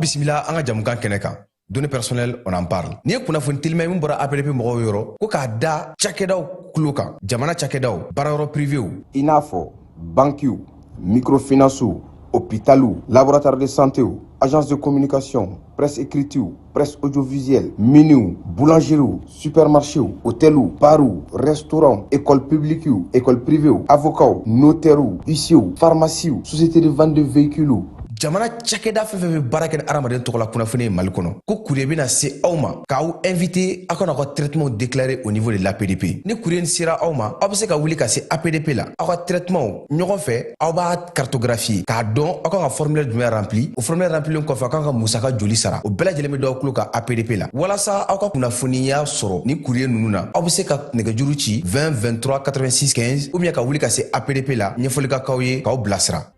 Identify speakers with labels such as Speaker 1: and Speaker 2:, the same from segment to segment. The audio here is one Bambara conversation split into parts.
Speaker 1: Bisimila an ka jamukan kɛnɛ kan, Données personnelles, on en parle. Nin ye kunnafoni telima ye min bɔra APDP mɔgɔw yɔrɔ, ko k'a da cakɛdaw tulo kan, jamana cakɛdaw, baarayɔrɔ privéw,
Speaker 2: i n'a fɔ bankiw, microfinancew, hôpitaliw, laboratoire de santéw, agence de communication, presse écritew, presse audiovisuelle, miniw, boulangeriew, supermarchéw, hôteliw, barw, restaurants, école publiquew, école privéw, avocats, notairew, huissiers, pharmacies, société de vente de véhicules.
Speaker 1: Jamana cakɛda fɛn fɛn bɛ baara kɛ ni hadamaden tɔgɔ la kunnafoni ye Mali kɔnɔ, ko courrier bɛna se aw ma k'aw invité aw kana aw ka traitement déclarer au niveau de l'APDP. Ni courrier sera aw ma, aw bɛ se ka wuli ka se APDP la, aw ka traitement ɲɔgɔn fɛ, aw b'a cartographier k'a dɔn aw kan ka formulaire jumɛn rempli. O formulaire remplilen kɔfɛ, aw kan ka musaka joli sara, o bɛɛ lajɛlen bɛ d'aw tulo kan APDP la. Walasa aw ka kunnafoniya sɔrɔ ni courrier ninnu na, aw bɛ se ka nɛgɛjuru ci 20 23 86 15 ou bien ka wuli ka se APDP la, ɲɛfɔli ka k'aw ye k'aw bilasira.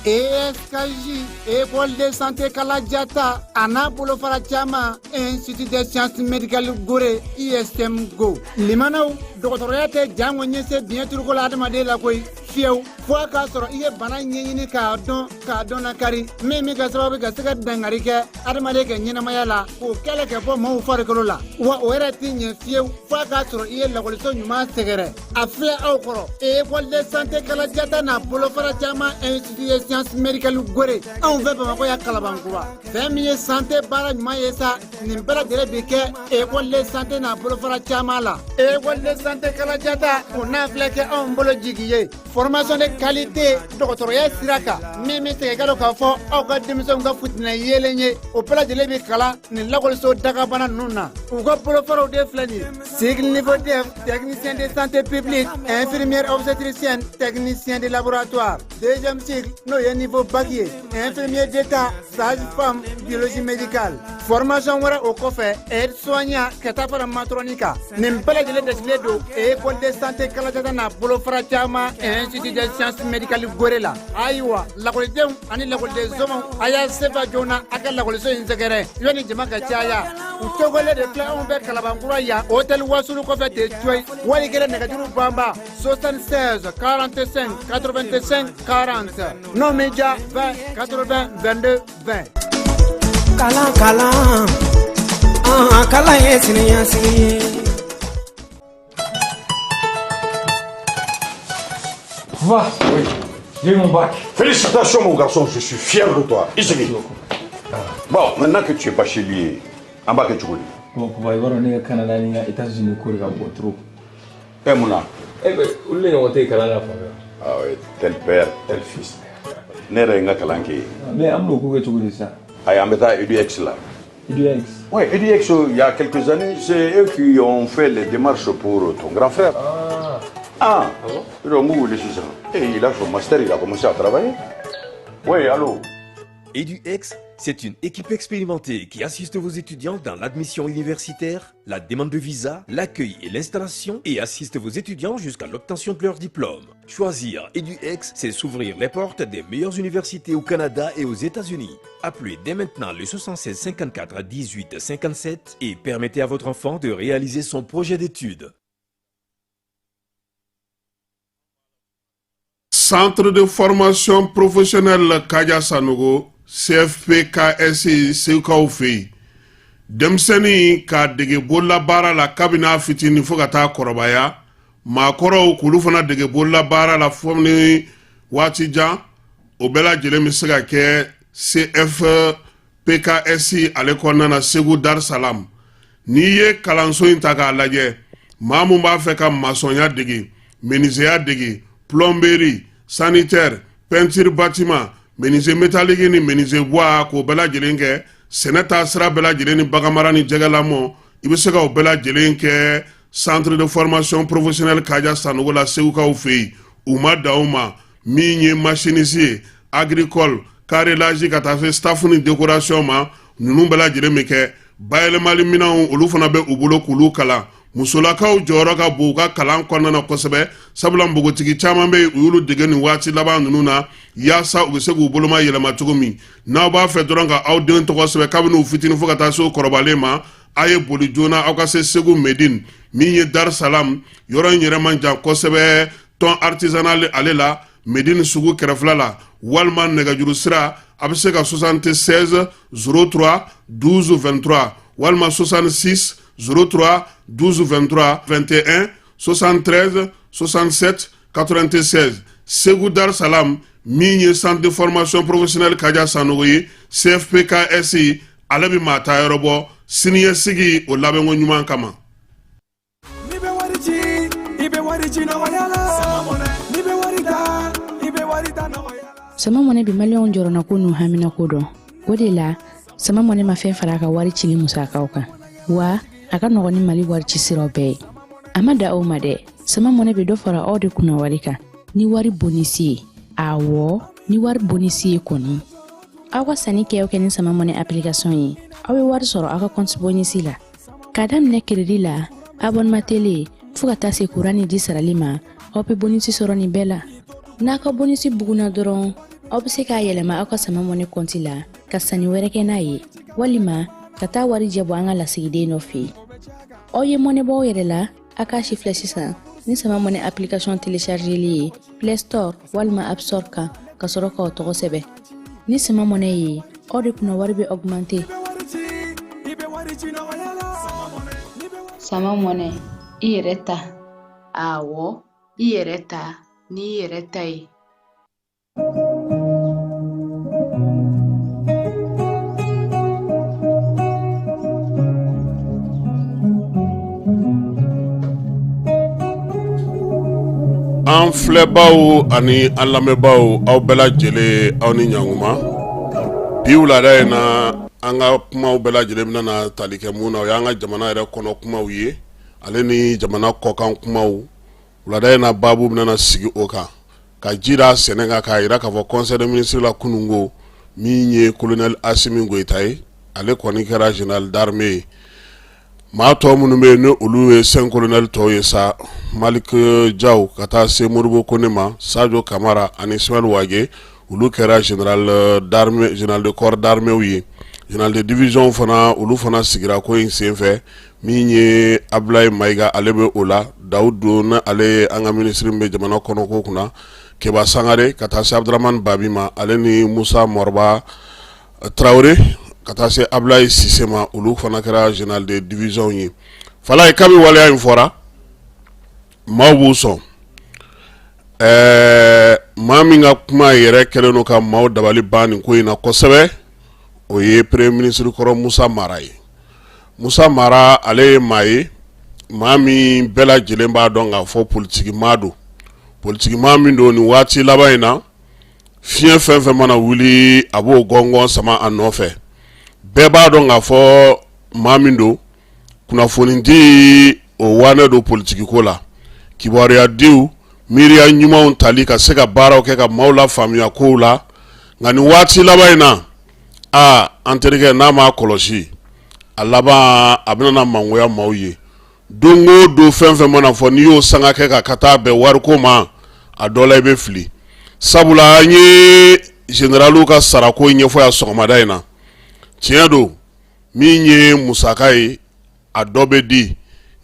Speaker 3: ESKJ, École de santé Kalajata, a n'a bolofara caman, Institut des sciences médicales Gore, ISM Go. Limanaw, dɔgɔtɔrɔya tɛ jango ɲɛse biɲɛ turuko la adamaden la koyi, fiyewu, fo a k'a sɔrɔ i ye bana ɲɛɲini k'a dɔn, k'a dɔn lakari, min bɛ kɛ sababu ka se ka dangari kɛ adamaden ka ɲɛnamaya la, k'o kɛlɛ kɛ bɔ maaw farikolo la. Wa o yɛrɛ tɛ ɲɛ fiyewu fo a k'a sɔrɔ i ye lakɔliso ɲuman sɛgɛrɛ. A filɛ aw kɔrɔ, École de santé Kalajata n'a bolofara caman, Institut des sciences médicales Gore, anw fɛ Bamakɔ ya Kalabankura. Fɛn min ye santé baara ɲuman ye sa, nin bɛɛ lajɛlen bi kɛ École de santé n'a bolofara caman la. École de santé Kalajata, o n'a filɛ kɛ anw bolo jigi ye, formation de qualité dɔgɔtɔrɔya sira kan, min bɛ segin ka dɔn k'a fɔ aw ka denmisɛnw ka futinɛ yeelen ye, o bɛɛ lajɛlen bi kalan nin lakɔliso dagabana ninnu na. U ka bolofaraw de filɛ nin ye: cycle niveau DEF, technicien de santé publique, infirmière obstétricienne, technicien de laboratoire; deuxième cycle, n'o ye niveau bac ye, infirmier d'état, sage-femme, biologie médicale. Formation wɛrɛ o kɔfɛ, aide soignant, ka taa fara matron kan. Nin bɛɛ lajɛlen dasigilen don École de santé Kalajata n'a bolofara caman, Institut des sciences médicales Gore la. Ayiwa, lakɔlidenw ani lakɔliden somaw, a y'a sefa joona a ka lakɔliso in sɛgɛrɛ yanni jama ka caya. U tɔgɔlen de filɛ anw fɛ Kalabankura yan, hôtel Wasulu kɔfɛ ten coyi. Wali kelen nɛgɛjuru banba 76 45 85 40, n'o min ja 20 80 22 20.
Speaker 4: Kalan, kalan, an kalan ye siniɲɛsigi ye.
Speaker 5: Va.
Speaker 6: Oui.
Speaker 5: J'ai eu mon bac.
Speaker 6: Félicitations, mon garçon, je suis fier de toi. Ici. Bon, maintenant que tu es bachelier, an b'a kɛ cogo di?
Speaker 5: Bon, papa, i b'a dɔn ne ka Canada ni n ka États-Unis ko de ka bon trop.
Speaker 6: Eh, mun na?
Speaker 5: Eh ben, olu de ɲɔgɔn tɛ yen kalan na fan fɛ.
Speaker 6: Ah oui, tel père, tel fils. Ne yɛrɛ ye n ka kalan kɛ yen.
Speaker 5: Mais an bɛn'o ko kɛ cogo di sisan?
Speaker 6: Ayi, an bɛ taa EDUX la.
Speaker 5: EDUX?
Speaker 6: Oui, EDUX, il y a quelques années, c'est eux qui ont fait les démarches pour ton grand frère.
Speaker 5: Ah.
Speaker 6: Ah,
Speaker 5: Ah bon?
Speaker 6: Ils ont wele sisan. Et il a son master, il a commencé à travailler. Oui, allô?
Speaker 7: EduX, c'est une équipe expérimentée qui assiste vos étudiants dans l'admission universitaire, la demande de visa, l'accueil et l'installation et assiste vos étudiants jusqu'à l'obtention de leur diplôme. Choisir EduX, c'est s'ouvrir les portes des meilleures universités au Canada et aux États-Unis. Appelez dès maintenant le 76 54 18 57 et permettez à votre enfant de réaliser son projet d'études.
Speaker 8: Centre de formation professionnelle Kaja Sanogo, CFPKS, Segukaw fɛ yen, denmisɛnnin k'a dege bololabaara la kabini a fitinin fo ka taa kɔrɔbaya, maakɔrɔw k'olu fana dege bololabaara la fo ni waati jan, o bɛɛ lajɛlen bɛ se ka kɛ CFPKS ale kɔnɔna na, Segu Dar Salam. N'i ye kalanso in ta k'a lajɛ, maa mun b'a fɛ ka masɔnya dege, menuisier dege, plomberie, sanitaire, peinture bâtiment, menuisier métallique ni menuisier bois, k'o bɛɛ lajɛlen kɛ, sɛnɛ taa sira bɛɛ lajɛlen ni baganmara ni jɛgɛlamɔ, i bɛ se ka o bɛɛ lajɛlen kɛ centre de formation professionnelle Kaja Sanogo la, Segukaw fɛ yen. U ma dan o ma, min ye machiniste ye, agricole, carrelage, ka taa se staff ni décoration ma, ninnu bɛɛ lajɛlen bɛ kɛ. Bayɛlɛmali minɛnw, olu fana bɛ u bolo k'olu kalan. Musolakaw jɔyɔrɔ ka bon u ka kalan kɔnɔna na kosɛbɛ, sabula npogotigi caman bɛ yen, u y'olu dege nin waati laban ninnu na, yaasa u bɛ se k'u boloma yɛlɛma cogo min. N'aw b'a fɛ dɔrɔn ka aw den tɔgɔ sɛbɛn kabini u fitinin fo ka taa se u kɔrɔbalen ma, a ye boli joona aw ka se Segu Medine, min ye Dar Salam yɔrɔ in yɛrɛ man jan kosɛbɛ. Thon artisanal ale la Medine sugu kɛrɛfɛla la walima nɛgɛjuru sira a bɛ se ka 76 03 12 23 walima 66 03 12 23 21 73 67 96 Segu Dar Salam min ye centre de formation professionnelle Kaja Sanogo ye CFPKS ale bɛ maa ta yɔrɔ bɔ siniɲɛsigi o labɛnko ɲuman kama.
Speaker 4: N'i bɛ wari ci i bɛ wari ci nɔgɔya la n'i bɛ wari ta i bɛ wari ta nɔgɔya la.
Speaker 9: Sama Mɔnɛ bɛ maliyɛnw jɔrɔnako n'u haminako dɔn. O de la, Sama Mɔnɛ ma fɛn fara a ka wari cili musakaw kan. Wa a ka nɔgɔn ni Mali wari ci siraw bɛɛ ye. A ma dan o ma dɛ, Sama Mɔnɛ bɛ dɔ fara aw de kunna wari kan ni wari bonisi ye. Awɔ, ni wari bonisi ye kɔni. Aw ka sanni kɛ o kɛ ni Sama Mɔnɛ application ye, aw bɛ wari sɔrɔ aw ka compte bonisi la. K'a daminɛ crédit la, abonnement télé, fo ka taa se kuran ni ji sarali ma, aw bɛ bonisi sɔrɔ nin bɛɛ la. N'a ka bonisi bugunna dɔrɔn, aw bɛ se k'a yɛlɛma aw ka Sama Mɔnɛ kɔnti la ka sanni wɛrɛ kɛ n'a ye, walima ka taa warijɛ bɔ an ka lasigiden dɔ fɛ yen. Aw ye mɔnɛ bɔ aw yɛrɛ la, a k'a sifilɛ sisan ni Sama Mɔnɛ application téléchargeli ye Play Store walima App Store kan ka sɔrɔ k'aw tɔgɔ sɛbɛn. Ni Sama Mɔnɛ ye, aw de kunna wari bɛ augmenter.
Speaker 10: Sama Mɔnɛ, i yɛrɛ ta. Awɔ, i yɛrɛ ta n'i yɛrɛ ta ye.
Speaker 8: An filɛbaw ani an lamɛnbaaw aw bɛɛ lajɛlen aw ni ɲankuma bi wulada in na an ka kumaw bɛɛ lajɛlen bɛna na tali kɛ mun na o y'an ka jamana yɛrɛ kɔnɔ kumaw ye ale ni jamana kɔkan kumaw wulada in na baabu bɛna sigi o kan ka ji da sɛnɛ kan k'a jira k'a fɔ conseil des ministres la kununko min ye colonel Asimi Goyita ye ale kɔni kɛra général d'armée ye maa tɔ minnu bɛ yen ni olu ye cinq colonel tɔw ye sa Malik Jaw ka taa se Modibo Kone ma Sajo Kamara ani Ismaël Wage olu kɛra général d'armée général de corps d'armée ye général de division fana olu fana sigira ko in senfɛ min ye Abulayi Mayiga ale bɛ o la Dawudu ni ale ye an ka minisiri min bɛ jamana kɔnɔko kunna Keba Sangare ka taa se Abudramani Babi ma ale ni Musa Moriba Tarawele ka taa se Abulayi Sise ma olu fana kɛra général de division ye Falaye kabi waleya in fɔra maaw b'u sɔn ɛɛ maa min ka kuma yɛrɛ kɛlen don ka maaw dabali ban nin ko in na kosɛbɛ o ye premier ministre kɔrɔ Musa Mara ye Musa Mara ale ye maa ye maa min bɛɛ lajɛlen b'a dɔn k'a fɔ politiki maa don politiki maa min don nin waati laban in na fiɲɛ fɛn fɛn mana wuli a b'o gɔngɔn sama a nɔfɛ bɛɛ b'a dɔn k'a fɔ maa min don kunnafoni di o wanɛ don politiki ko la kibaruya diw miiriya ɲumanw tali ka se ka baaraw kɛ ka maaw lafaamuya kow la nka nin waati laban in na aa an terikɛ n'a m'a kɔlɔsi a laban a bɛna na mangoya maaw ye don o don fɛn fɛn mana fɔ n'i y'o sanga kɛ ka taa bɛn wariko ma a dɔ la i bɛ fili sabula an ye généraliw ka sarako ɲɛfɔ yan sɔgɔmada in na tiɲɛ don min ye musaka ye a dɔ bɛ di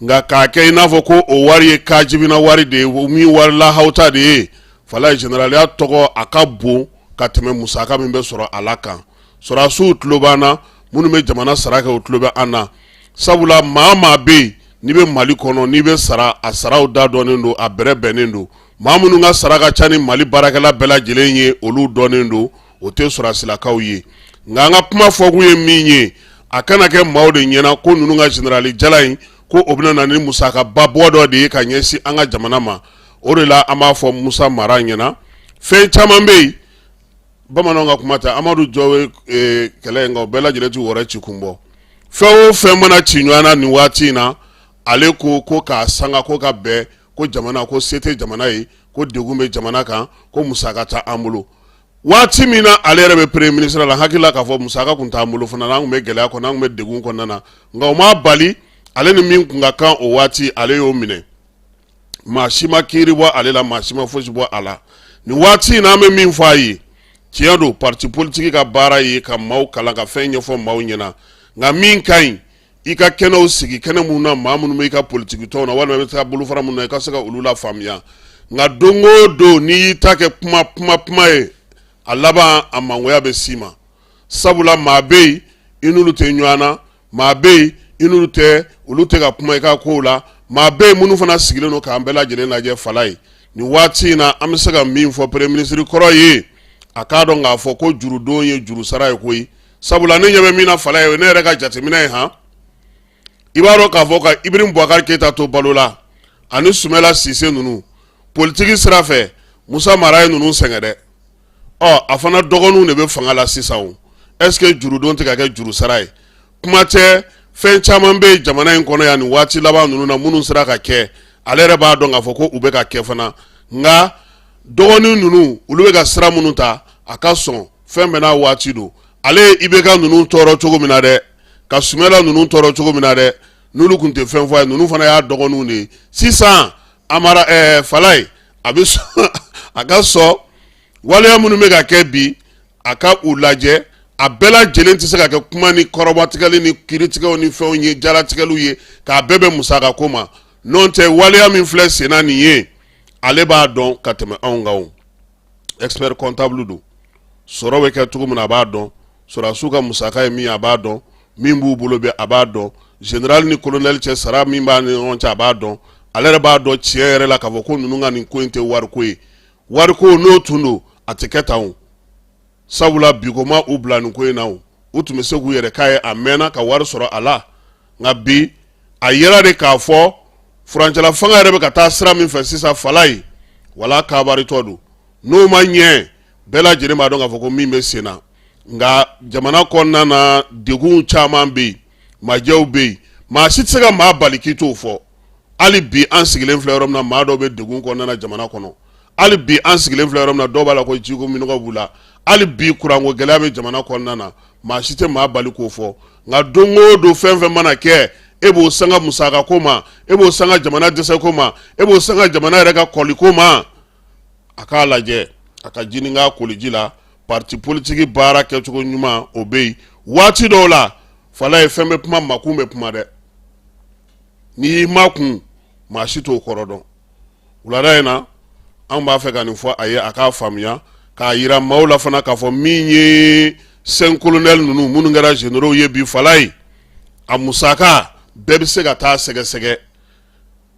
Speaker 8: nka k'a kɛ i n'a fɔ ko o wari ye kajibina wari de ye min wari lahawuta de ye Falaye généraliya tɔgɔ a ka bon ka tɛmɛ musaka min bɛ sɔrɔ a la kan sɔrɔdasiw tulo b'an na minnu bɛ jamana sara kɛ u tulo bɛ an na sabula maa maa bɛ yen n'i bɛ Mali kɔnɔ n'i bɛ sara a saraw da dɔnnen don a bɛrɛ bɛnnen don maa minnu ka sara ka ca ni Mali baarakɛla bɛɛ lajɛlen ye olu dɔnnen don o tɛ sɔrɔdasilakaw ye nka an ka kuma fɔkun ye min ye a kana kɛ maaw de ɲɛna ko ninnu ka général jala in ko o bɛna na ni musakaba bɔ dɔ de ye ka ɲɛsin an ka jamana ma o de la an b'a fɔ Musa Mara ɲɛna fɛn caman bɛ yen bamananw ka kuma tɛ Amadu jɔ ye kɛlɛ nka o bɛɛ lajɛlen tɛ wɔrɔ ci kun bɔ fɛn o fɛn mana ci ɲɔgɔn na nin waati in na ale ko ko k'a sanga ko ka bɛn ko jamana ko se tɛ jamana ye ko degun bɛ jamana kan ko musaka t'an bolo waati min na ale yɛrɛ bɛ premier ministre la hakili la k'a fɔ musaka tun t'an bolo fana an tun bɛ gɛlɛya kɔnɔ an tun bɛ degun kɔnɔna na nka o m'a bali ale ni min tun ka kan o waati ale y'o minɛ maa si ma kiiri bɔ ale la maa si ma fosi bɔ a la nin waati in na an bɛ min fɔ a ye tiɲɛ don parti politique ka baara ye ka maaw kalan ka fɛn ɲɛfɔ maaw ɲɛna nka min ka ɲi i ka kɛnɛw sigi kɛnɛ minnu na maa minnu bɛ i ka politiki tɔnw na walima i bɛ taa bolofara minnu na i ka se ka olu lafaamuya Nka don o don n'i y'i ta kɛ kuma kuma kuma ye, a laban a mangoya bɛ s'i ma. Sabula maa bɛ yen, i n'olu tɛ ɲɔgɔn na, maa bɛ yen, i n'olu tɛ, olu tɛ ka kuma i ka kow la, maa bɛ yen minnu fana sigilen don k'an bɛɛ lajɛlen lajɛ. Falaye, nin waati in na, an bɛ se ka min fɔ premier ministre kɔrɔ ye, a k'a dɔn k'a fɔ ko jurudon ye juru sara ye koyi. Sabula ne ɲɛ bɛ min na, Falaye, o ye ne yɛrɛ ka jateminɛ ye. Han, i b'a dɔn k'a fɔ ka Ibrahim Boubacar Keita to balo la ani Sumala Sise ninnu, politiki sira fɛ, Musa Mara ye ninnu sɛgɛn dɛ. Ɔ, a fana dɔgɔninw de bɛ fanga la sisan. O est-ce que jurudon tɛ ka kɛ juru sara ye? Kuma tɛ, fɛn caman bɛ jamana in kɔnɔ yan nin waati laban ninnu na minnu sera ka kɛ, ale yɛrɛ b'a dɔn k'a fɔ ko u bɛ ka kɛ fana. Nka dɔgɔnin ninnu, olu bɛ ka sira minnu ta, a ka sɔn, fɛn bɛɛ n'a waati don. Ale ye IBK ninnu tɔɔrɔ cogo min na dɛ, ka Sumala ninnu tɔɔrɔ cogo min na dɛ, n'olu tun tɛ fɛn fɔ a ye, ninnu fana y'a dɔgɔninw de ye sisan. Amara Falaye, a bɛ a ka sɔn waleya minnu bɛ ka kɛ bi, a ka u lajɛ. A bɛɛ lajɛlen tɛ se ka kɛ kuma ni kɔrɔbɔtigɛli ni kiiritigɛw ni fɛnw ye, jalatigɛliw ye, k'a bɛɛ bɛ musaka ko ma. N'o tɛ, waleya min filɛ senna nin ye, ale b'a dɔn ka tɛmɛ anw kan. O expert comptable don, sɔrɔ bɛ kɛ cogo min na, a b'a dɔn. Sɔrɔdasiw ka musaka ye min ye, a b'a dɔn. Min b'u bolo bɛ, a b'a dɔn. Général ni colonel cɛ, sara min b'a ni ɲɔgɔn cɛ, a b'a dɔn. Ale yɛrɛ b'a dɔn tiɲɛ yɛrɛ la k'a fɔ ko ninnu ka nin ko in tɛ wariko ye. Wariko n'o tun don, a tɛ kɛ tan o. Sabula biko ma u bila nin ko in na o, u tun bɛ se k'u yɛrɛ k'a ye a mɛnna ka wari sɔrɔ a la. Nka bi, a yɛrɛ de k'a fɔ furancɛla fanga yɛrɛ bɛ ka taa sira min fɛ sisan, Falaye, wala kabaritɔ don. N'o ma ɲɛ, bɛɛ lajɛlen b'a dɔn k'a fɔ ko min bɛ sen na. Nka jamana kɔnɔna na, degun caman bɛ yen, majɛw bɛ yen, maa si tɛ se ka maa bali k'i t'o fɔ. Hali bi an sigilen filɛ yɔrɔ min na, maa dɔw bɛ degun kɔnɔna na jamana kɔnɔ. Hali bi an sigilen filɛ yɔrɔ min na, dɔw b'a la ko jiko minɔgɔ b'u la. Hali bi kuranko gɛlɛya bɛ jamana kɔnɔna na, maa si tɛ maa bali k'o fɔ. Nka don o don, fɛn fɛn mana kɛ, e b'o sanga musaka ko ma, e b'o sanga jamana dɛsɛ ko ma, e b'o sanga jamana yɛrɛ ka kɔli ko ma. A k'a lajɛ, a ka jinin k'a koliji la. Parti politique baara kɛcogo ɲuman, o bɛ yen. Waati dɔw la, Falaye, fɛn bɛ kuma, makun bɛ kuma dɛ. N'i y'i makun, maa si t'o kɔrɔ dɔn. Wulada in na, an b'a fɛ ka nin fɔ a ye, a k'a faamuya, k'a yira maaw la fana k'a fɔ min ye cinq colonel ninnu minnu kɛra généraux ye bi, Falaye, a musaka bɛɛ bɛ se ka taa sɛgɛsɛgɛ,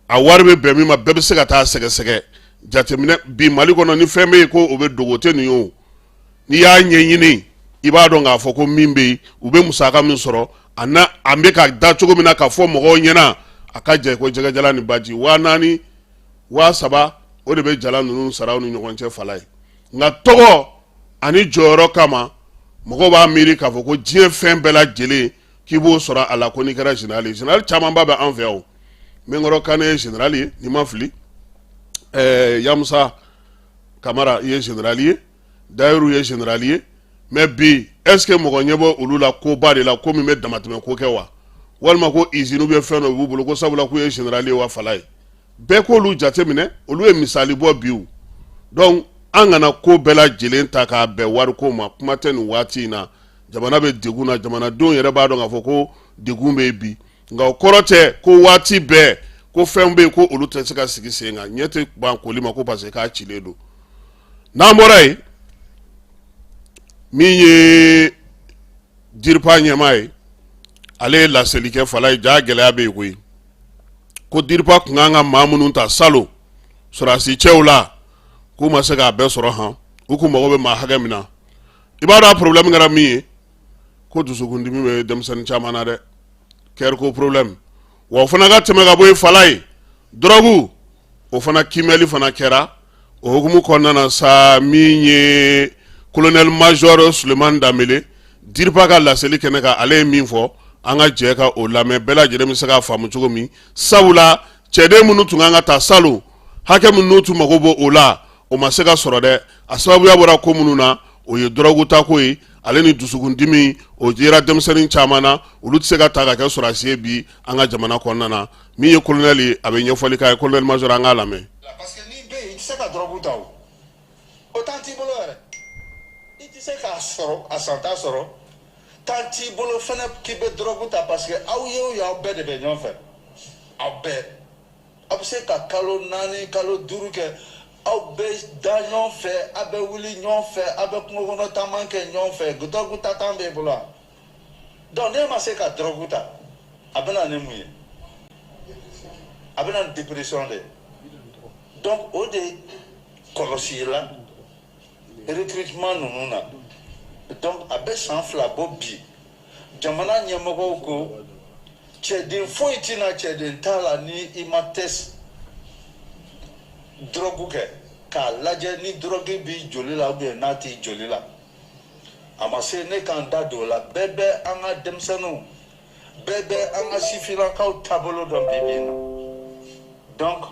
Speaker 8: a wari bɛ bɛn min ma, bɛɛ bɛ se ka taa sɛgɛsɛgɛ. Jateminɛ bi Mali kɔnɔ, ni fɛn bɛ yen ko o bɛ dogo, tɛ nin ye o. N'i y'a ɲɛɲini, i b'a dɔn k'a fɔ ko min bɛ yen, u bɛ musaka min sɔrɔ, a n'a an bɛ ka da cogo min na k'a fɔ mɔgɔw ɲɛna, a ka jɛ ko jɛgɛjalan ni baji, 4000, 3000, o de bɛ jala ninnu saraw ni ɲɔgɔn cɛ, Falaye. Nka tɔgɔ ani jɔyɔrɔ kama, mɔgɔw b'a miiri k'a fɔ ko diɲɛ fɛn bɛɛ lajɛlen k'i b'o sɔrɔ a la ko n'i kɛra général ye. Général camanba bɛ an fɛ yan o. Minkɔrɔ Kane ye général ye, n'i ma fili. Yamusa Kamara, i ye général ye. Dayiru ye général ye. Mais bi, est ce que mɔgɔ ɲɛ bɔ olu la koba de la, ko min bɛ damatɛmɛ ko kɛ wa, walima ko usine bɛ fɛn dɔ b'u bolo ko sabula k'u ye général ye wa? Falaye, bɛɛ k'olu jateminɛ, olu ye misali bɔ bi o. Donc an kana ko bɛɛ lajɛlen ta k'a bɛn wariko ma. Kuma tɛ nin waati in na, jamana bɛ degun na, jamanadenw yɛrɛ b'a dɔn k'a fɔ ko degun bɛ yen bi. Nka o kɔrɔ tɛ ko waati bɛɛ ko fɛn bɛ yen ko olu tɛ se ka sigi sen kan. Ɲɛ tɛ ban koli ma ko parce que k'a cilen don. N'an bɔra yen, min ye DIRPA ɲɛmaa ye, ale ye laseli kɛ, Falaye. Ja gɛlɛya bɛ yen koyi, ko DIRPA tun kan ka maa minnu ta salon sɔrɔdasi cɛw la, k'u ma se k'a bɛɛ sɔrɔ. Han, u kun mago bɛ maa hakɛ min na, i b'a dɔn a problème kɛra min ye, ko dusukundimi bɛ denmisɛnnin caman na dɛ, cœur ko problème. Wa o fana ka tɛmɛ ka bɔ yen, Falaye, drogue, o fana kiimɛli fana kɛra. O hukumu kɔnɔna na sa, min ye colonel major Sulemani Danbele, DIRPA ka laseli kɛnɛ kan, ale ye min fɔ, an ka jɛ ka o lamɛn, bɛɛ lajɛlen bɛ se k'a faamu cogo min. Sabula cɛden minnu tun kan ka ta salon, hakɛ min n'u tun mago b'o o la, o ma se ka sɔrɔ dɛ. A sababuya bɔra ko minnu na, o ye drogue ta ko ye, ale ni dusukundimi, o yera denmisɛnnin caman na. Olu tɛ se ka ta ka kɛ sɔrɔdasi ye bi an ka jamana kɔnɔna na. Min ye colonel ye, a bɛ ɲɛfɔli k'a ye. Colonel major, an k'a lamɛn.
Speaker 11: Parce que n'i bɛ yen, i tɛ se ka drogue ta o, o temps t'i bolo yɛrɛ, i tɛ se k'a sɔrɔ, a santa sɔrɔ, temps t'i bolo fɛnɛ k'i bɛ drogue ta, parce que aw ye o ye, aw bɛɛ de bɛ ɲɔgɔn fɛ, aw bɛɛ, aw bɛ se ka kalo 4, kalo 5 kɛ. Aw bɛ da ɲɔgɔn fɛ, aw bɛ wuli ɲɔgɔn fɛ, aw bɛ kungo kɔnɔ taama kɛ ɲɔgɔn fɛ. Dɔrɔgu ta temps b'e bolo wa? Donc n'e ma se ka dɔrɔgu ta, a bɛ na ni mun ye? A bɛ na ni dépression de ye. Donc o de kɔlɔsila recrutement ninnu na. Donc a bɛ san 2 bɔ bi, jamana ɲɛmɔgɔw ko cɛden foyi tɛna cɛden t'a la ni i ma test drogue kɛ k'a lajɛ ni drogue b'i joli la ou bien n'a t'i joli la. A ma se ne k'an da don o la. Bɛɛ bɛ an ka denmisɛnninw, bɛɛ bɛ an ka sifinnakaw taabolo dɔn bi bi in na. Donc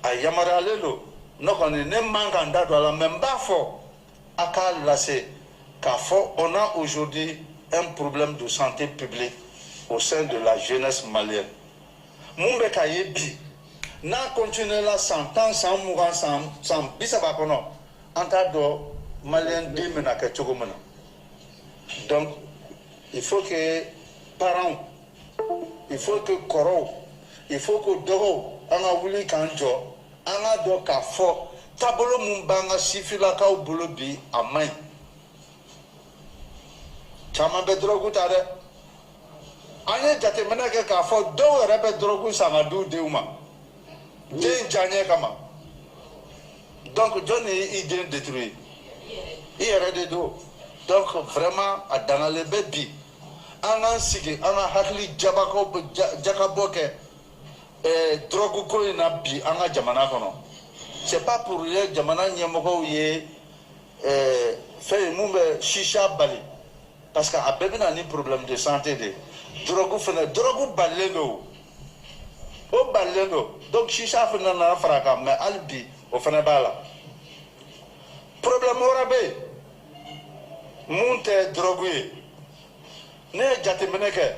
Speaker 11: a yamaruyalen don. Ne kɔni, ne man kan da don a la, mais n b'a fɔ a k'a lase k'a fɔ on a aujourd'hui un problème de santé publique au sein de la jeunesse malienne. Mun bɛ ka ye bi, n'a continué la san 10, san 20, san 30 kɔnɔ, an t'a dɔn malien den bɛna kɛ cogo min na. Donc il faut que parents, il faut que kɔrɔw, il faut que dɔgɔw, an ka wuli k'an jɔ, an ka dɔn k'a fɔ taabolo mun b'an ka sifinnakaw bolo bi, a man ɲi. Caman bɛ dɔrɔgu ta dɛ. An ye jateminɛ kɛ k'a fɔ dɔw yɛrɛ bɛ dɔrɔgu san ka d'u denw ma den diyaɲɛ kama. Donc jɔn de y'i den détruire? I yɛrɛ de don. Donc vraiment a dangalen bɛ bi, an k'an sigi, an ka hakili jabakɔ jakabɔ kɛ drogue ko in na bi an ka jamana kɔnɔ. C'est pas pour rien jamana ɲɛmɔgɔw ye fɛn ye mun bɛ chicha bali, parce que a bɛɛ bɛ na ni problème de santé de ye. Drogue fɛnɛ, drogue balilen don, o balilen don. Donc chicha fɛnɛ nana fara a kan, mais hali bi o fɛnɛ b'a la. Problème wɛrɛ bɛ yen mun tɛ drogue ye. Ne ye jateminɛ kɛ,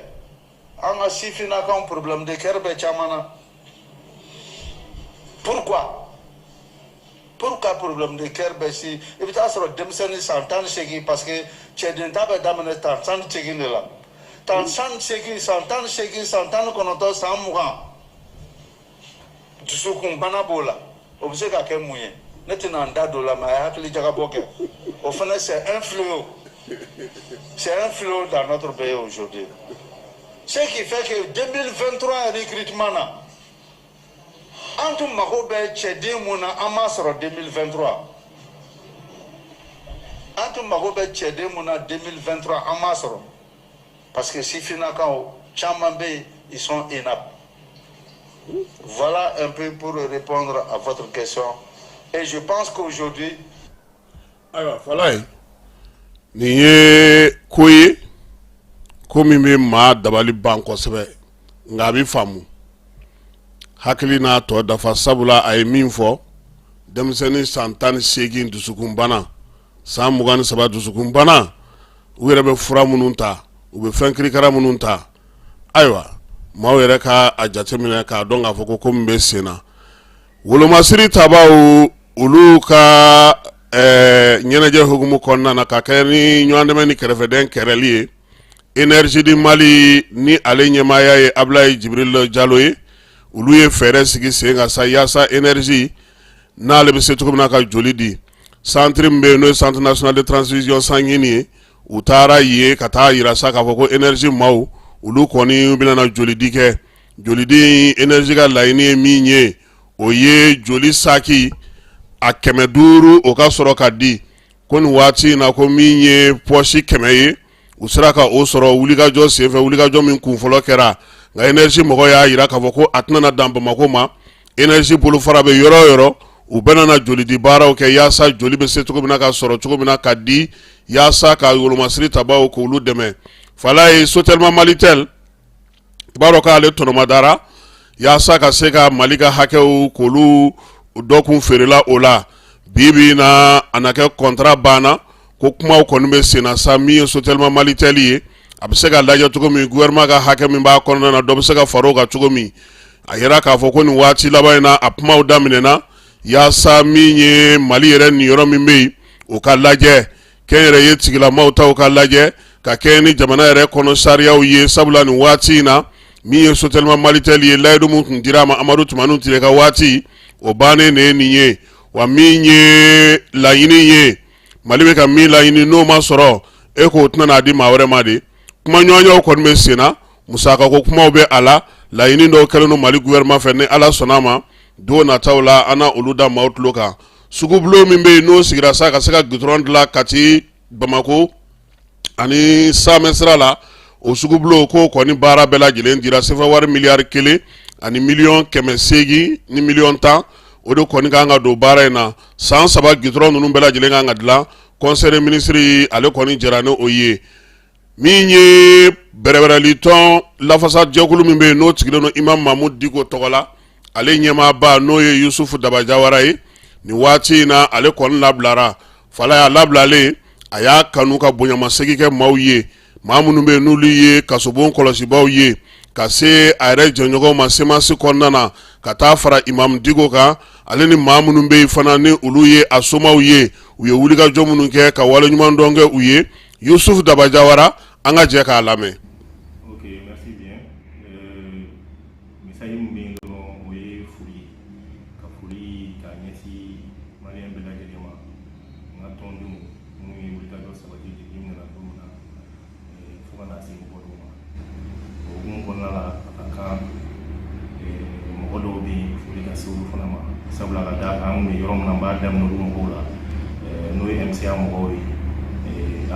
Speaker 11: an ka sifinnakaw, problème de cœur bɛ caman na. Pourquoi? Pourquoi problème de cœur bɛ si? I bɛ taa sɔrɔ denmisɛnnin san 18, parce que cɛden ta bɛ daminɛ tan 18 de la, tan 18, san 18, san 19, san 20, dusukunbana b'o la. O bɛ se ka kɛ mun ye? Ne tɛna n da don o la, mais a ye hakili jagabɔ kɛ. O fana, c'est un fléau, c'est un fléau dans notre pays aujourd'hui. Ce qui fait que 2023 recrutement na, an tun mago bɛ cɛden mun na, an m'a sɔrɔ 2023. An tun mago bɛ cɛden mun na 2023, an m'a sɔrɔ, parce que sifinnakaw caman bɛ yen, ils sont inaptes. Voilà un peu pour répondre à votre question et je pense qu'aujourd'hui
Speaker 8: Ayiwa Falaye, nin ye ko ye, ko min bɛ maa dabali ban kosɛbɛ, nka a bɛ faamu hakili n'a tɔ dafa, sabula a ye min fɔ, denmisɛnnin san 18 dusukunbana, san 23 dusukunbana, u yɛrɛ bɛ fura minnu ta, u bɛ fɛn kirikara minnu ta. Ayiwa, maaw yɛrɛ ka a jateminɛ k'a dɔn k'a fɔ ko ko min bɛ sen na, wolomasiri tabaw olu ka ɲɛnajɛ hukumu kɔnɔna na, ka kɛ ni ɲɔgɔndɛmɛ ni kɛrɛfɛdɛn kɛrɛli ye, Énergie du Mali ni ale ɲɛmaaya ye Abulayi Jibril Jalo ye, olu ye fɛɛrɛ sigi sen kan sa yaasa énergie n'ale bɛ se cogo min na ka joli di. Centre min bɛ yen, n'o ye Centre national de transfusion sanguine ye, u taara yen ka taa yira sa k'a fɔ ko énergie maaw, olu kɔni bɛna na jolidi kɛ. Jolidi, énergie ka laɲini ye min ye, o ye joli saki a 500, o ka sɔrɔ ka di. Ko nin waati in na, ko min ye poche 100 ye, u sera ka o sɔrɔ wulikajɔ senfɛ, wulikajɔ min kunfɔlɔ kɛra. Nka énergie mɔgɔw y'a jira k'a fɔ ko a tɛna dan Bamakɔ ma. Énergie bolofara bɛ yɔrɔ o yɔrɔ, u bɛna na jolidi baaraw kɛ yaasa joli bɛ se cogo min na ka sɔrɔ cogo min na ka di, yaasa ka wolomasiri tabaw k'olu dɛmɛ. Falaye, Sotelma Malitel, i b'a dɔn k'ale tɔnɔmadara yaasa ka se ka Mali ka hakɛw k'olu dɔ kun feerela o la. Bi bi in na, a na kɛ contrat banna, ko kumaw kɔni bɛ senna sa. Min ye Sotelma Malitel ye, a bɛ se ka lajɛ cogo min gouvernement ka hakɛ min b'a kɔnɔna na, dɔ bɛ se ka fara o kan cogo min. A yira k'a fɔ ko nin waati laban in na, a kumaw daminɛna yaasa min ye Mali yɛrɛ niyɔrɔ min bɛ yen, o ka lajɛ, kɛnyɛrɛye tigilamaw taw ka lajɛ, ka kɛɲɛ ni jamana yɛrɛ kɔnɔ sariyaw ye. Sabula nin waati in na, min ye Sotelma Malitel ye, layidu min tun dira a ma Amadu Tumani Ture ka waati, o bannen de ye nin ye. Wa min ye laɲini ye, Mali bɛ ka min laɲini n'o ma sɔrɔ, e k'o tɛna n'a di maa wɛrɛ ma de. Kumaɲɔgɔnyaw kɔni bɛ sen na, musakako kumaw bɛ a la, laɲini dɔw kɛlen don Mali gouvernement fɛ. Ni Ala sɔnna a ma, don nataw la an na olu da maaw tulo kan. Sugubulon min bɛ yen n'o sigira sa ka se ka goudron dilan Kati, Bamakɔ ani Samɛ sira la, o sugubulon k'o kɔni baara bɛɛ lajɛlen dira. Sefa wari miliyari 1 ani miliyɔn 810 miliyɔn, o de kɔni kan ka don baara in na. San 3 goudron ninnu bɛɛ lajɛlen kan ka dilan. Conseil des ministres ale kɔni jɛra ni o ye. Min ye bɛrɛbɛrɛli tɔn lafasa jɛkulu min bɛ yen n'o sigilen don Imam Mahmoud Dicko tɔgɔ la, ale ɲɛmaaba n'o ye Yusufu Daba Jawara ye, nin waati in na ale kɔni labilara. Fala y'a labilalen, a y'a kanu ka bonyamasegin kɛ maaw ye, maa minnu bɛ yen n'olu ye kasobon kɔlɔsibaw ye, ka se a yɛrɛ jɛɲɔgɔnw ma CMAS kɔnɔna na, ka taa fara Imam Dicko kan, ale ni maa minnu bɛ yen fana ni olu ye a somaw ye, u ye wulikajɔ minnu kɛ, ka waleɲumandɔn kɛ u ye. Yusuf Daba Jawara, an ka jɛ k'a lamɛn.
Speaker 12: Ok, merci bien. Message min bɛ yen dɔrɔn, o ye foli ye, ka foli k'a ɲɛsin maliyɛn bɛɛ lajɛlen ma, n ka tɔndenw minnu ye wulikajɔ sabati depuis n nana don min na fo ka na se n bɔdon ma. O hukumu kɔnɔna la, a ka kan mɔgɔ dɔw bɛ yen, foli ka se olu fana ma, sabula ka d'a kan an kun bɛ yɔrɔ min na, n b'a daminɛ olu mɔgɔw la, n'o ye MCA mɔgɔw ye,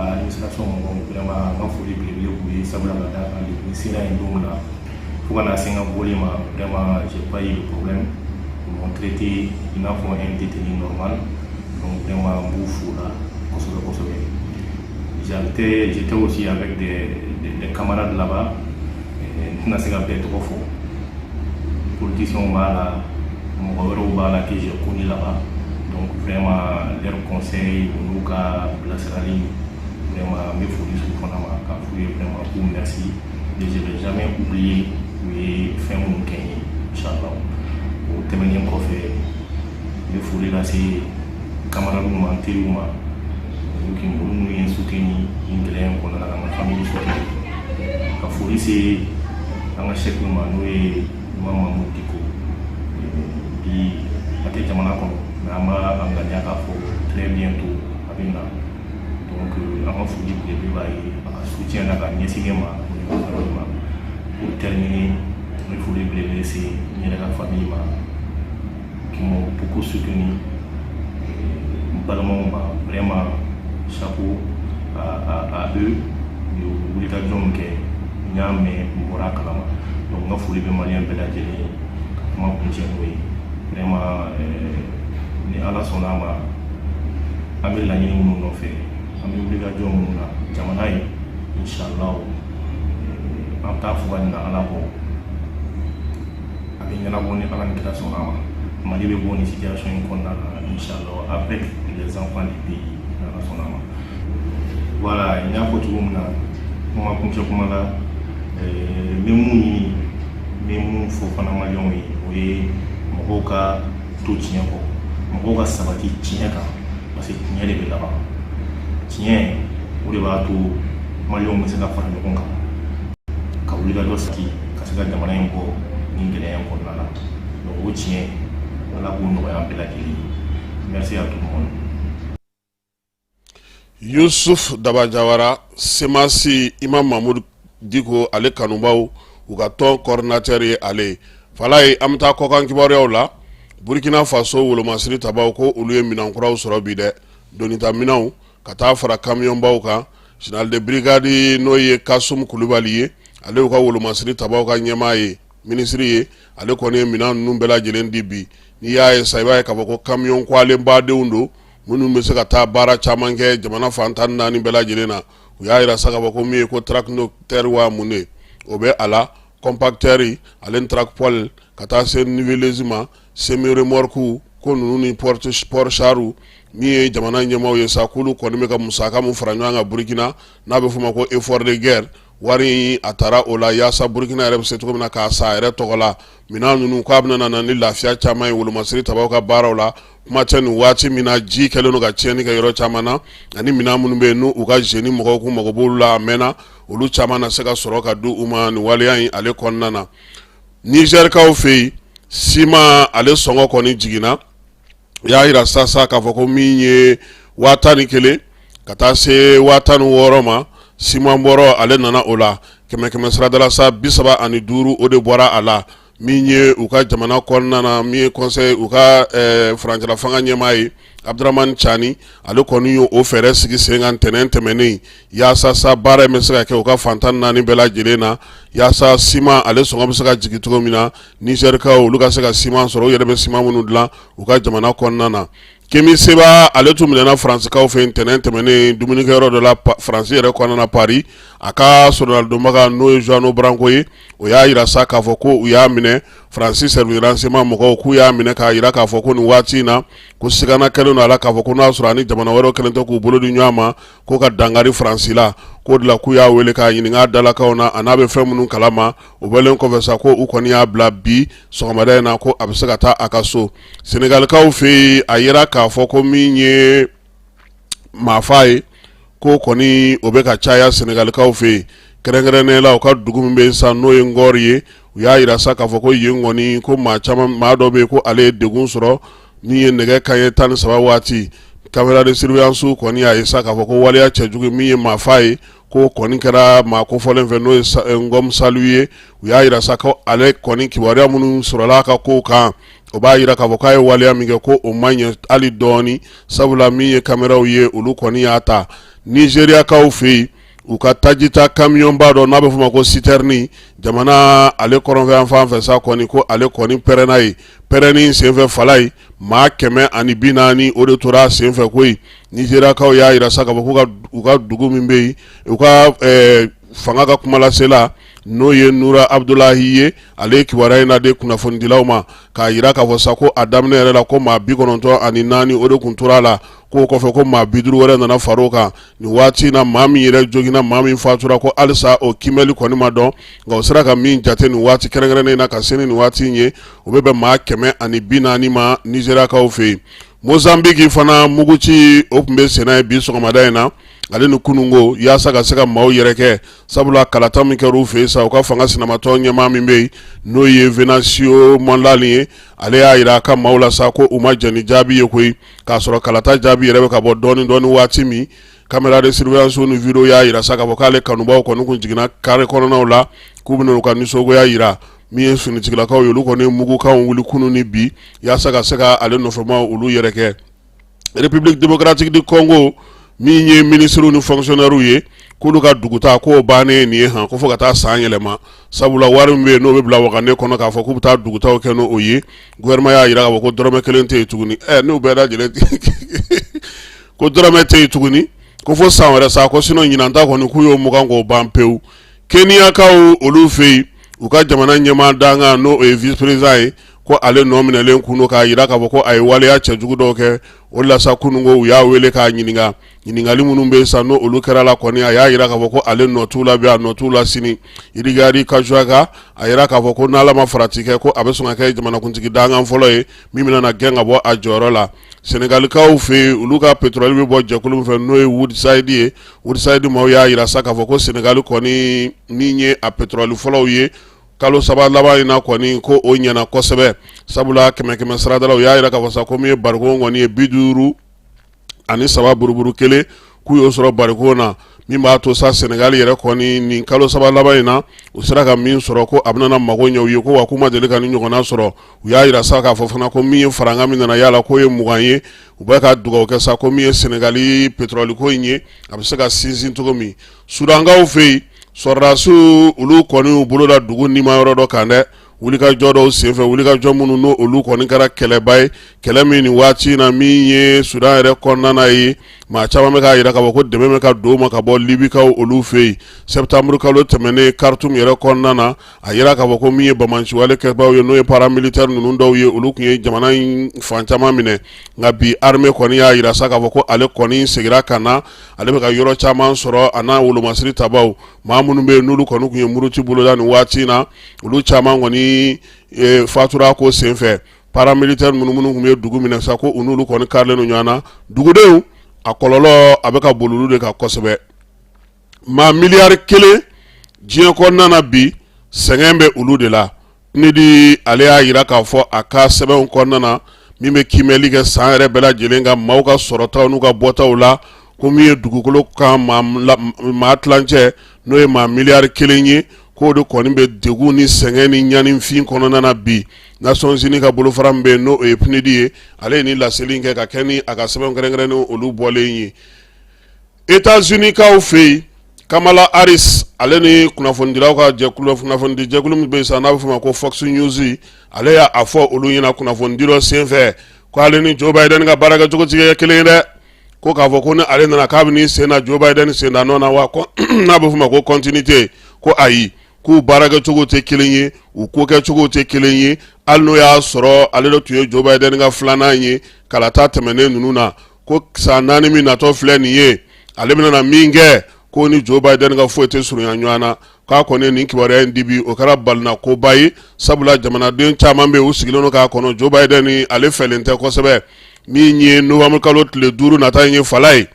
Speaker 12: a administration mɔgɔw. Vraiment, n ka foli belebele b'u ye, sabula ka d'a kan depuis n sera yen don min na fo ka na se n ka bɔli ma, vraiment, j'ai pas eu de problème. Ils m'ont traité i n'a fɔ un détenu normal. Donc vraiment, n b'u fo la kosɛbɛ kosɛbɛ. J'étais aussi avec des camarades là-bas. N tɛna se ka bɛɛ tɔgɔ fɔ, politiciens b'a la, mɔgɔ wɛrɛw b'a la que j'ai connu là-bas. Donc vraiment, leur conseil, u n'u ka bilasirali, vraiment, n bɛ foli s'u fana ma k'a f'u ye vraiment k'u merci et je vais jamais oublier u ye fɛn minnu kɛ n ye, inchallah. O tɛmɛnen kɔfɛ, n bɛ foli lase camarades ma, n teriw ma, olu ki olu minnu ye n soutenu nin gɛlɛya in kɔnɔna la, ka n ka famille soutenu, ka foli se an ka chef ma, n'o ye Imam Mahmoud Dicko. Bi a tɛ jamana kɔnɔ, mais an b'a a ŋaniya k'a fɔ très bientôt a bɛ na. Donc an ka foli belebele b'a ye a ka soutien na ka ɲɛsin ne ma, o ni n ka famille ma. Pour terminer, n bɛ foli belebele se n yɛrɛ ka famille ma qui m'ont beaucoup soutenu, n balimaw ma, vraiment, chapeau à eux. U ye wulikajɔ min kɛ, n y'a mɛn, n bɔra a kalama. Donc n ka foli bɛ maliyɛn bɛɛ lajɛlen ye. Ka kuma kuncɛ n'o ye, vraiment, ni Ala sɔnna a ma, an bɛ laɲini minnu nɔfɛ, an bɛ wulikajɔ minnu na jamana ye, inshallah, an t'a fɔ ka ɲina Ala kɔ, a bɛ ɲɛnabɔ ni Ala ni kira sɔnna a ma. Mali bɛ bɔ nin situation in kɔnɔna na, inshallah, avec les enfants du pays, ni Ala sɔnna a ma. Voilà, n y'a fɔ cogo min na kuma kuncɛ kuma la, n bɛ mun ɲini, n bɛ mun fɔ fana maliyɛnw ye, o ye mɔgɔw ka to tiɲɛ kɔ, mɔgɔw ka sabati tiɲɛ kan, parce que tiɲɛ de bɛ laban. Tiɲɛ, o de b'a to maliyɛnw bɛ se ka fara ɲɔgɔn kan ka wulikajɔ sigi ka se ka jamana in bɔ nin gɛlɛya in kɔnɔna la. Donc o tiɲɛ, Ala k'o nɔgɔya an bɛɛ lajɛlen ye. Merci à tout le monde.
Speaker 8: Yusuf Daba Jawara, CMAS, Imam Mahmoud Dicko ale kanubaw, u ka tɔn coordinateur ye ale ye. Fala ye, an bɛ taa kɔkan kibaruyaw la. Burkina Faso wolomasiri tabaw ko olu ye minɛn kuraw sɔrɔ bi dɛ, donita minɛnw ka taa fara kamiyɔnbaw kan. Général de brigade n'o ye Kasum Kulubali ye, ale y'u ka wolomasiri tabaw ka ɲɛmaa ye, minisiri ye, ale kɔni ye minɛn ninnu bɛɛ lajɛlen di bi. N'i y'a ye sa, i b'a ye k'a fɔ ko kamiyɔn kwalenbadenw don minnu bɛ se ka taa baara caman kɛ jamana fan 14 bɛɛ lajɛlen na. U y'a yira sa k'a fɔ ko min ye ko tracteur wa mun de o bɛ a la, compacteur ale ni tractopelle, ka taa se niveleuse ma, semi remorque ko ninnu ni porte-char. Min ye jamana ɲɛmaaw ye sa, k'olu kɔni bɛ ka musaka mun fara ɲɔgɔn kan Burukina, n'a bɛ f'o ma ko effort de guerre, wari in a taara o la yaasa Burukina yɛrɛ bɛ se cogo min na k'a san a yɛrɛ tɔgɔ la minɛn ninnu, k'a bɛna na ni lafiya caman ye wolomasiri tabaw ka baaraw la. Kuma tɛ nin waati min na ji kɛlen don ka tiɲɛni kɛ yɔrɔ caman na, ani minɛn minnu bɛ yen n'u u ka génie mɔgɔw k'u mago b'olu la a mɛnna, olu caman na se ka sɔrɔ ka di u ma nin waleya in ale kɔnɔna na. Nizɛrikaw fɛ yen, siman ale sɔngɔ kɔni jiginna. U y'a jira sa k'a fɔ ko min ye 11,000 ka taa se 16,000 ma, siman bɔrɔ ale nana o la kɛmɛ kɛmɛ sarada la sa 35, o de bɔra a la. Min ye u ka jamana kɔnɔna na, min ye conseil u ka furancɛla fanga ɲɛmaa ye, Abdramani Cani, ale kɔni ye o fɛɛrɛ sigi sen kan ntɛnɛn tɛmɛnen, yaasa sa baara in bɛ se ka kɛ u ka fan 14 bɛɛ lajɛlen na, yaasa siman ale sɔngɔ bɛ se ka jigin cogo min na, Nizɛrikaw olu ka se ka siman sɔrɔ, u yɛrɛ bɛ siman minnu dilan u ka jamana kɔnɔna na. Kemi Seba, ale tun minɛna Faransikaw fɛ ntɛnɛn tɛmɛnen dumunikɛyɔrɔ dɔ la Faransi yɛrɛ kɔnɔna na Paris. A ka soronadonbaga, n'o ye Juano Branco ye, o y'a jira sa k'a fɔ ko u y'a minɛ, Faransi service de renseignement mɔgɔw k'u y'a minɛ, k'a jira k'a fɔ ko nin waati in na, ko sigana kɛlen don a la k'a fɔ ko n'a sɔrɔ ani jamana wɛrɛw kɛlen tɛ k'u bolo di ɲɔgɔn ma ko ka dankari Faransi la. K'o de la k'u y'a wele k'a ɲininka a dalakanw na, a n'a bɛ fɛn minnu kalama. O bɔlen kɔfɛ sa, ko u kɔni y'a bila bi sɔgɔmada in na, ko a bɛ se ka taa a ka so. Senegalikaw fɛ yen, a yira k'a fɔ ko min ye maafa ye, ko kɔni o bɛ ka caya Senegalikaw fɛ yen, kɛrɛnkɛrɛnnenya la u ka dugu min bɛ yen sa, n'o ye Ngor ye. U y'a jira sa k'a fɔ ko yen kɔni, ko maa caman, maa dɔ bɛ yen ko ale ye degun sɔrɔ min ye nɛgɛ kanɲɛ 13 waati. Caméra de surveillance kɔni y'a ye sa k'a fɔ ko waleya cɛjugu min ye maafa ye, ko kɔni kɛra maa kofɔlen fɛ, n'o ye Ngom Saliou ye. U y'a jira sa ko ale kɔni, kibaruya minnu sɔrɔla a ka kow kan, o b'a jira k'a fɔ k'a ye waleya min kɛ, ko o ma ɲɛ hali dɔɔni, sabula min ye kameraw ye, olu kɔni y'a ta. Nizeriyakaw fɛ yen, u ka tajita kamiyɔnba dɔ, n'a bɛ f'o ma ko citerne, jamana ale kɔrɔnfɛ fan fɛ sa kɔni, ko ale kɔni pɛrɛnna yen. Pɛrɛnni senfɛ, fala ye maa 140, o de tora a senfɛ koyi. Nizeriyakaw y'a jira sa k'a fɔ ko u ka dugu min bɛ yen, u ka fanga ka kumalasela, n'o ye Nura Abudulayi ye, ale ye kibaruya in lade kunnafonidilaw ma, k'a jira k'a fɔ sa ko a daminɛ yɛrɛ la, ko maa 94, o de tun tora a la, k'o kɔfɛ ko maa 50 wɛrɛ nana fara o kan. Nin waati in na, maa min yɛrɛ joginna, maa min fatura, ko halisa o kiimɛli kɔni ma dɔn, nka o sera ka min jate nin waati kɛrɛnkɛrɛnnen na ka se ni nin waati in ye, o bɛ bɛn maa 140 ma Nizeriyakaw fɛ yen. Mozanbiki fana, muguci o tun bɛ senna yen bi sɔgɔmada in na, ale ni kununko, yaasa ka se ka maaw yɛrɛ kɛ, sabula kalata min kɛra u fɛ yen sa, u ka fanga sinamatɔn ɲɛmaa min bɛ yen, n'o ye Venancio Mondlane ye, ale y'a jira a ka maaw la sa ko u ma jɛn ni jaabi ye koyi, k'a sɔrɔ kalata jaabi yɛrɛ bɛ ka bɔ dɔɔni dɔɔni waati min. Caméra de surveillance ni vidéo y'a jira sa k'a fɔ k'ale kanubaw kɔni kun jiginna carré kɔnɔnaw la k'u bɛna u ka nisɔngoya jira. Min ye finitigilakaw ye, olu kɔni mugukanw wuli kunun ni bi, yaasa ka se ka ale nɔfɛmaw olu yɛrɛ kɛ. République démocratique du Congo, min ye minisiriw ni fonctionnaires ye, k'olu ka dugutaa k'o bannen nin ye han, ko fo ka taa san yɛlɛma, sabula wari min bɛ yen n'o bɛ bila wagane kɔnɔ k'a fɔ k'u bɛ taa dugutaw kɛ n'o ye, gouvernement y'a jira k'a fɔ ko dɔrɔmɛ kelen tɛ yen tuguni. N'u bɛɛ lajɛlen ko dɔrɔmɛ tɛ yen tuguni, ko fo san wɛrɛ sa, ko sinon ɲinan ta kɔni k'u y'o mugan k'o ban pewu. Keniyakaw olu fɛ yen, u ka jamana ɲɛmaa dankan, n'o ye vice président ye, ko ale nɔ minɛlen kun don k'a jira k'a fɔ ko a ye waleya cɛjugu dɔw kɛ. O la sa, kununko u y'a wele k'a ɲininka, ɲininkali minnu bɛ sa, n'o olu kɛra la kɔni, a y'a jira k'a fɔ ko ale nɔ t'u la bi, a nɔ t'u la sini. Rigathi Gachagua, a jira k'a fɔ ko n'Ala ma farati kɛ, ko a bɛ sɔn ka kɛ jamanakuntigi dankan fɔlɔ ye min bɛna na gɛn ka bɔ a jɔyɔrɔ la. Senegalikaw fɛ yen, olu ka pétrole bɛ bɔ jɛkulu min fɛ, n'o ye Woodside ye, Woodside maaw y'a jira sa k'a fɔ ko Senegali kɔni min ye a pétrole fɔlɔw ye kalo 3 laban in na kɔni, ko o ɲɛna kosɛbɛ, sabula kɛmɛ kɛmɛ sarada la, u y'a jira k'a fɔ sa ko min ye barikon kɔni ye 53 buruburu kelen, k'u y'o sɔrɔ barikon na, min b'a to sa Senegali yɛrɛ kɔni nin kalo 3 laban in na, u sera ka min sɔrɔ, ko a bɛna mago ɲɛ u ye, ko wa k'u ma deli ka nin ɲɔgɔnna sɔrɔ. U y'a jira sa k'a fɔ fana ko min ye farankan min nana yala, k'o ye 20 ye. U bɛ ka dugawu kɛ sa ko min ye Senegali pétrole ko in ye, a bɛ se ka sinsin cogo min. Sudankaw fɛ yen, sɔrɔdasiw olu kɔni y'u bolo da dugu nima yɔrɔ dɔ kan dɛ, wulikajɔ dɔw senfɛ, wulikajɔ minnu n'o olu kɔni kɛra kɛlɛba ye, kɛlɛ min nin waati in na, min ye Sudan yɛrɛ kɔnɔna ye, maa caman bɛ k'a jira k'a fɔ ko dɛmɛ bɛ ka don u ma ka bɔ Libikaw olu fɛ yen. Septembre kalo tɛmɛnen, Khartoum yɛrɛ kɔnɔna na, a yira k'a fɔ ko min ye banbaanciwale kɛbaaw ye, n'o ye paramilitaire ninnu dɔw ye, olu tun ye jamana in fan caman minɛ. Nka bi, armée kɔni y'a jira sa k'a fɔ ko ale kɔni seginna ka na, ale bɛ ka yɔrɔ caman sɔrɔ, a n'a wolomasiri tabaw. Maa minnu bɛ yen n'olu kɔni tun ye muruti boloda nin waati in na, olu caman kɔni fatura ko senfɛ. Paramilitaire minnu tun bɛ dugu minɛ sa, ko u n'olu kɔni karilen don ɲɔgɔn na. Dugudenw, a kɔlɔlɔ a bɛ ka boli olu de kan kosɛbɛ. Maa miliyari 1 diɲɛ kɔnɔna na bi, sɛgɛn bɛ olu de la. PNUD ale y'a jira k'a fɔ a ka sɛbɛnw kɔnɔna na, min bɛ kiimɛli kɛ san yɛrɛ bɛɛ lajɛlen ka maaw ka sɔrɔtaw n'u ka bɔtaw la, ko min ye dugukolo kan maa tilancɛ, n'o ye maa miliyari 1 ye, k'o de kɔni bɛ degun ni sɛgɛn ni ɲanifin kɔnɔna na bi. Nations Unies ka bolofara min bɛ yen, n'o ye PNUD ye, ale ye nin laseli kɛ ka kɛ ni a ka sɛbɛn kɛrɛnkɛrɛnnen olu bɔlen ye. États-Unis kaw fɛ yen, Kamala Harris, ale ni kunnafonidilaw ka jɛkulu, kunnafonidi jɛkulu min bɛ yen sisan n'a bɛ f'o ma ko Fox News, ale y'a fɔ olu ɲɛna kunnafonidi dɔ senfɛ ko ale ni Joe Biden ka baarakɛcogo tɛ kɛ kelen ye dɛ. Ko k'a fɔ ko ni ale nana k'a bɛ n'i sen da Joe Biden sen da nɔ na wa, n'a bɛ f'o ma ko continuité, ko ayi, k'u baarakɛcogo tɛ kelen ye, u kokɛcogo tɛ kelen ye, hali n'o y'a sɔrɔ ale de tun ye Joe Biden ka filanan ye kalata tɛmɛnen ninnu na. Ko san 4 min natɔ filɛ nin ye, ale bɛna na min kɛ, ko ni Joe Biden ka foyi tɛ surunya ɲɔgɔn na. K'a kɔni ye nin kibaruya in di bi, o kɛra balinakoba ye, sabula jamanaden caman bɛ yen, u sigilen don k'a kɔnɔ Joe Biden ni ale fɛlen tɛ kosɛbɛ. Min ye novembre kalo tile 5 nata in ye, fala ye,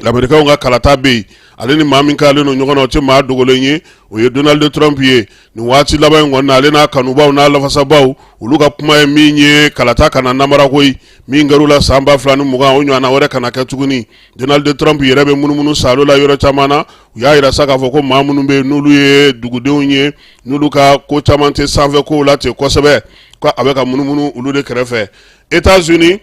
Speaker 8: Lamerikaw ka kalata bɛ yen, ale ni maa min kalen don ɲɔgɔn na, o tɛ maa dogolen ye, o ye Donald Trump ye. Nin waati laban in kɔni na, ale n'a kanubaw n'a lafasabaw, olu ka kuma ye min ye, kalata kana namara koyi. Min kɛra u la san 2020, o ɲɔgɔnna wɛrɛ kana kɛ tuguni. Donald Trump yɛrɛ bɛ munumunu saalo la yɔrɔ caman na. U y'a jira sa k'a fɔ ko maa minnu bɛ yen, n'olu ye dugudenw ye, n'olu ka ko caman tɛ sanfɛ kow la ten kosɛbɛ, ko a bɛ ka munumunu olu de kɛrɛfɛ. États-Unis,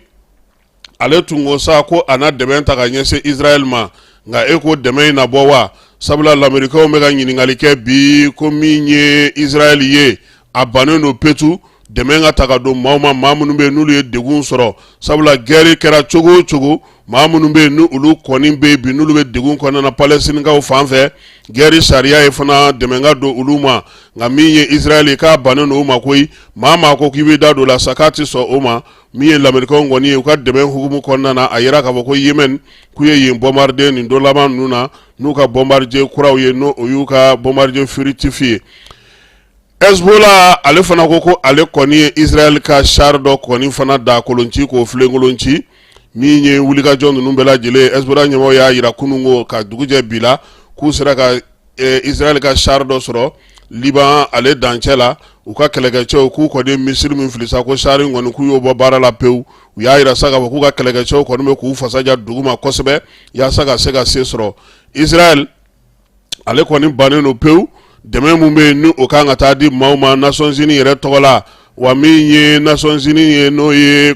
Speaker 8: ale tun ko sa ko a na dɛmɛ ta ka ɲɛsin Israël ma, nka e ko dɛmɛ in na bɔ wa? Sabula Lamerikaw bɛ ka ɲininkali kɛ bi ko min ye Israël ye, a bannen don petu dɛmɛ ka ta ka don maaw ma, maa minnu bɛ yen n'olu ye degun sɔrɔ, sabula guerre kɛra cogo o cogo, maa minnu bɛ yen ni olu kɔni bɛ yen bi, n'olu bɛ degun kɔnɔna na Palɛstinikaw fan fɛ, guerre sariya ye fana dɛmɛ ka don olu ma. Nka min ye Israël ye, k'a bannen don o ma koyi. Maa maa ko k'i bɛ da don la sa, k'a tɛ sɔn o ma. Min ye Lamerikaw kɔni ye, u ka dɛmɛ hukumu kɔnɔna na, a yira k'a fɔ ko Yemen, k'u ye yen bombarder nin don laban ninnu na n'u ka bombardier kuraw ye, n'o o y'u ka bombardier furtif ye. Hezbollah, ale fana ko ko ale kɔni ye Israël ka char dɔ kɔni fana da kolon ci, k'o filenkolon ci. Min ye wulikajɔ ninnu bɛɛ lajɛlen, Hezbollah ɲɛmɔgɔ y'a yira kunun ko ka dugujɛ bi la, k'u sera ka Israël ka char dɔ sɔrɔ Liban ale dancɛ la. U ka kɛlɛkɛcɛw k'u kɔni missile min fili sa, ko char in kɔni k'u y'o bɔ baara la pewu. U y'a yira sa k'a fɔ k'u ka kɛlɛkɛcɛw kɔni bɛ k'u fasa ja dugu ma kosɛbɛ yaasa ka se ka se sɔrɔ. Israël, ale kɔni bannen don pewu dɛmɛ min bɛ yen ni o kan ka taa di maaw ma Nations Unies yɛrɛ tɔgɔ la. Wa min ye Nations Unies ye, n'o ye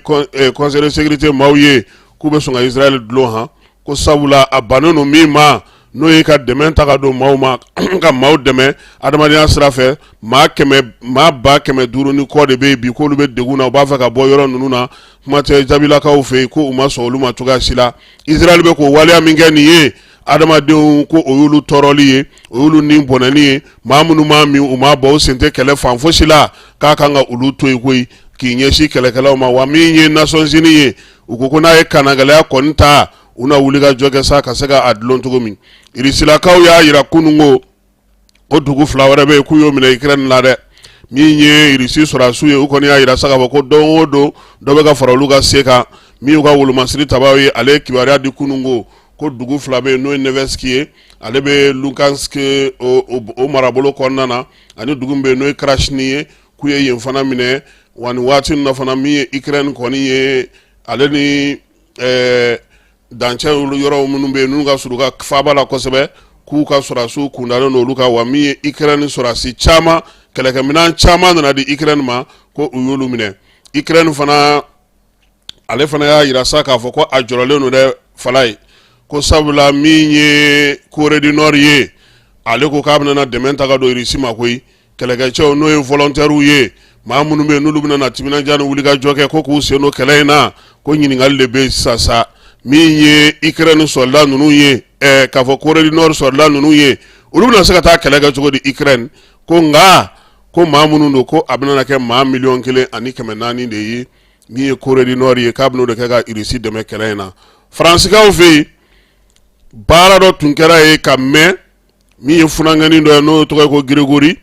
Speaker 8: Conseil de sécurité maaw ye, k'u bɛ sɔn ka Israël dulon han, ko sabula a bannen don min ma, n'o ye ka dɛmɛ ta ka don maaw ma, ka maaw dɛmɛ adamadenya sira fɛ. Maa kɛmɛ, maa 500,000 ni kɔ de bɛ yen bi, k'olu bɛ degun na, u b'a fɛ ka bɔ yɔrɔ ninnu na. Kuma tɛ jabilakaw fɛ yen, ko u ma sɔn olu ma cogoya si la. Israël bɛ k'o waleya min kɛ nin ye, adamadenw ko o y'olu tɔɔrɔli ye, o y'olu ni bɔnɛni ye. Maa minnu m'a min, u m'a bɔ, u sen tɛ kɛlɛ fan fosi la, k'a kan ka olu to yen koyi, k'i ɲɛsin kɛlɛkɛlaw ma. Wa min ye Nations Unies ye, u ko ko n'a ye kannagɛlɛya kɔni ta, u na wuli ka jɔ kɛ sa ka se ka a dulon cogo min. Irisilakaw y'a yira kunun ko o dugu fila wɛrɛ bɛ yen k'u y'o minɛ Ukraine la dɛ. Min ye Irisi sɔrɔdasiw ye, u kɔni y'a yira sa k'a fɔ ko don o don dɔ bɛ ka fara olu ka se kan. Min y'u ka wolomasiri tabaw ye, ale ye kibaruya di kunun ko ko dugu fila bɛ yen, n'o ye Nevski ye, ale bɛ Luhansk o marabolo kɔnɔna na, ani dugu min bɛ yen n'o ye Krasny ye, k'u ye yen fana minɛ. Wa nin waati ninnu na fana, min ye Ukraine kɔni ye, ale ni dancɛ yɔrɔ minnu bɛ yen n'u ka surun ka faaba la kosɛbɛ, k'u ka sɔrɔdasiw kundalen don olu kan. Wa min ye Ukraine sɔrɔdasi caman, kɛlɛkɛminɛn caman nana di Ukraine ma, ko u y'olu minɛ. Ukraine fana, ale fana y'a yira sa k'a fɔ ko a jɔrɔlen don dɛ, fala ye, ko sabula min ye Corée du Nord ye, ale ko k'a bɛna dɛmɛ ta ka don Irisi ma koyi. Kɛlɛkɛcɛw, n'o ye volontaires ye, maa minnu bɛ yen n'olu bɛna na timinandiya ni wulikajɔ kɛ, ko k'u sen don kɛlɛ in na, ko ɲininkali de bɛ yen sisan sa. Min ye Ukraine sɔrɔda ninnu ye, k'a fɔ Corée du Nord sɔrɔda ninnu ye, olu bɛna se ka taa kɛlɛ kɛ cogo di Ukraine? Ko nka ko maa minnu don, ko a bɛna kɛ maa 1,4 miliyɔn de ye. Min ye Corée du Nord ye, k'a bɛn'o de kɛ ka Irisi dɛmɛ kɛlɛ in na. Faransikaw fɛ yen, baara dɔ tun kɛra yen ka mɛn. Min ye funankɛnin dɔ ye, n'o tɔgɔ ye ko Grégory,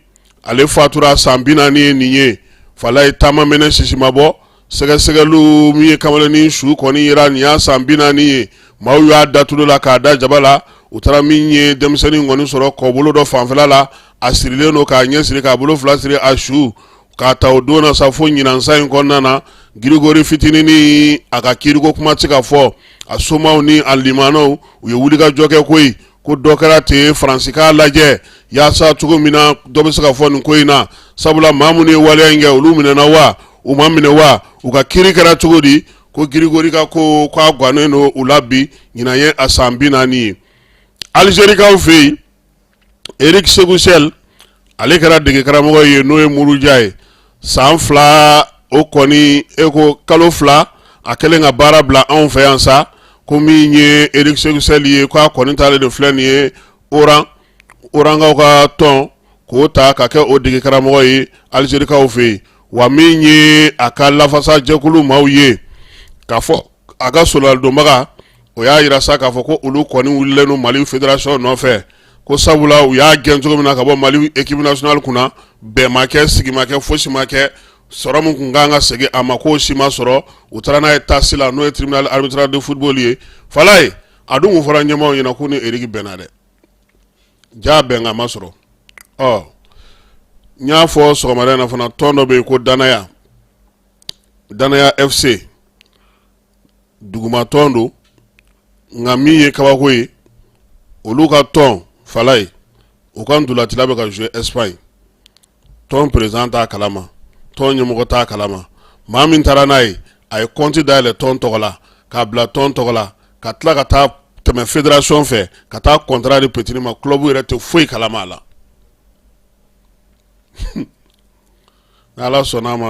Speaker 8: ale fatura san 40 ye nin ye. Fala ye, taama mɛnɛ sisi ma bɔ, sɛgɛsɛgɛliw, min ye kamalennin su kɔni yera nin y'a san 40 ye. Maaw y'a da tulu la k'a da jaba la. U taara min ye denmisɛnnin kɔni sɔrɔ kɔbolo dɔ fanfɛla la, a sirilen don k'a ɲɛ siri, k'a bolo fila siri a su. K'a ta o don na sa fo ɲinansa in kɔnɔna na. Girigori fitinin a ka kiiriko kuma tɛ ka fɔ. A somaw ni a limanaw, u ye wulikajɔ kɛ koyi, ko dɔ kɛra ten, Faransi k'a lajɛ yaasa cogo min na dɔ bɛ se ka fɔ nin ko in na, sabula maa minnu ye waleya in kɛ, olu minɛna wa, u ma minɛ wa, u ka kiiri kɛra cogo di? Ko Girigori ka ko k'a gannen don u la bi. Ɲinan ye a san 40 ye. Alizerikaw fɛ yen, Eric Sékou Chelle, ale kɛra dege karamɔgɔ ye, n'o ye Muruja ye, san 2 o kɔni, e ko kalo 2 a kɛlen ka baara bila anw fɛ yan sa. Ko min ye Eric Sékou Chelle ye, k'a kɔni taalen de filɛ nin ye Oran, Orankaw ka tɔn, k'o ta ka kɛ o dege karamɔgɔ ye Alizerikaw fɛ yen. Wa min ye a ka lafasajɛkulu maaw ye, k'a fɔ a ka soladonbaga, o y'a jira sa k'a fɔ ko olu kɔni wulilen don Mali fédération nɔfɛ, ko sabula u y'a gɛn cogo min na ka bɔ Mali équipe nationale kunna, bɛn ma kɛ, sigi ma kɛ, fosi ma kɛ. Sɔrɔ min tun kan ka segin a ma, k'o si ma sɔrɔ. U taara n'a ye TAS la, n'o ye tribunal arbitral de football ye. Falaye, a dun kun fɔra ɲɛmaaw ɲɛna k'u ni Eric bɛnna dɛ, ja bɛnkan ma sɔrɔ. Ɔ n y'a fɔ sɔgɔmada in na fana, tɔn dɔ bɛ yen ko Danaya, Danaya FC, dugumatɔn don. Nka min ye kabako ye, olu ka tɔn, Falaye, u ka ntolacila bɛ ka jouer Espagne. Tɔn président t'a kalama, tɔn ɲɛmɔgɔ t'a kalama. Maa min taara n'a ye, a ye compte dayɛlɛ tɔn tɔgɔ la, k'a bila tɔn tɔgɔ la, ka tila ka taa tɛmɛ fédération fɛ ka taa contrat di petit ma. Club yɛrɛ tɛ foyi kalama a la. N'Ala sɔnna a ma.